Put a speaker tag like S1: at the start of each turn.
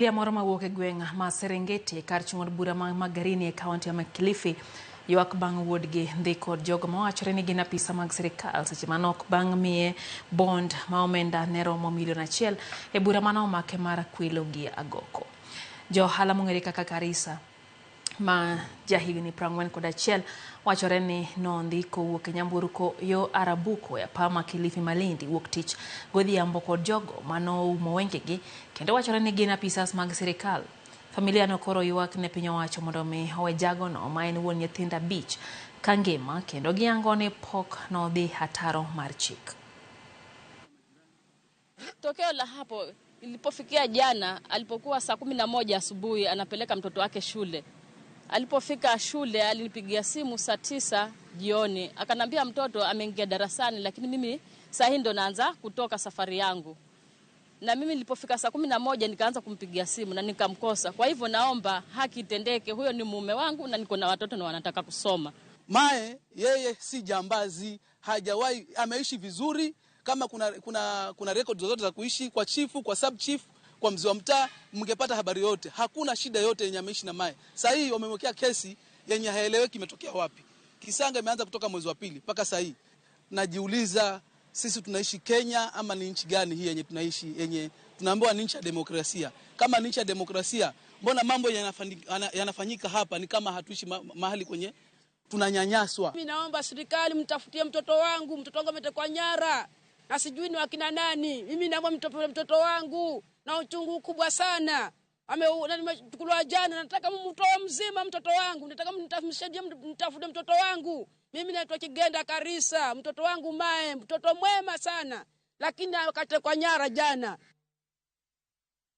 S1: Familia moro mawuok e gweng' ma Serengeti e kar chung' od bura ma Magarini e kaunti ya Kilifi ywak bang' wuodgi ndhi kod jogo mawachore ni gin apisa mag sirikal seche manok bang' miye bond ma omenda ne romo milion achiel e bura mane omake mar kwelo gi agoko. Jo ohala mong'ere kaka Karisa ma jahigni 41 wachore ni nondhi kowuok e nyamburko yo Arabuko e apar ma Kilifi Malindi wuok tich godhiambo kod jogo manoumo wengegi kendo wachore ni gin apisas mag sirikal. Familia no koro ywak ne piny owacho mondo mi owe jagono ma en wuon nyithindo abich ka ngima kendo giyango ni pok nodhi ataro mar chik.
S2: Tokeo la hapo ilipofikia jana, alipokuwa saa 11 asubuhi anapeleka mtoto wake shule. Alipofika shule alinipigia simu saa 9 jioni akanambia mtoto ameingia darasani, lakini mimi saa hii ndo naanza kutoka safari yangu. Na mimi nilipofika saa 11 nikaanza kumpigia simu na nikamkosa. Kwa hivyo naomba haki itendeke, huyo ni mume wangu na niko na watoto na wanataka kusoma.
S3: Mae yeye si jambazi, hajawahi, ameishi vizuri. Kama kuna record zozote za kuishi kwa chifu, kwa sub chief, kwa mzee wa mtaa, mngepata habari yote. Hakuna shida yote yenye ameishi na Mae. Sasa hii wamemwekea kesi yenye haeleweki imetokea wapi. Kisanga imeanza kutoka mwezi wa pili mpaka sasa hii. Najiuliza, sisi tunaishi Kenya ama ni nchi gani hii yenye tunaishi, yenye tunaambiwa ni nchi ya demokrasia? Kama ni nchi ya demokrasia, mbona mambo yanafanyika hapa ni kama hatuishi mahali kwenye tunanyanyaswa?
S4: Mimi naomba serikali mtafutie mtoto wangu, mtoto wangu ametekwa nyara na sijui ni wakina nani. Mimi naomba mtoto wangu na uchungu kubwa sana. Amechukuliwa jana, nataka mtoe mzima mtoto wangu, nataka mtafute mtoto wangu. Mimi naitwa Kigenda Karisa, mtoto wangu Mae, mtoto mwema sana, lakini akatekwa nyara jana.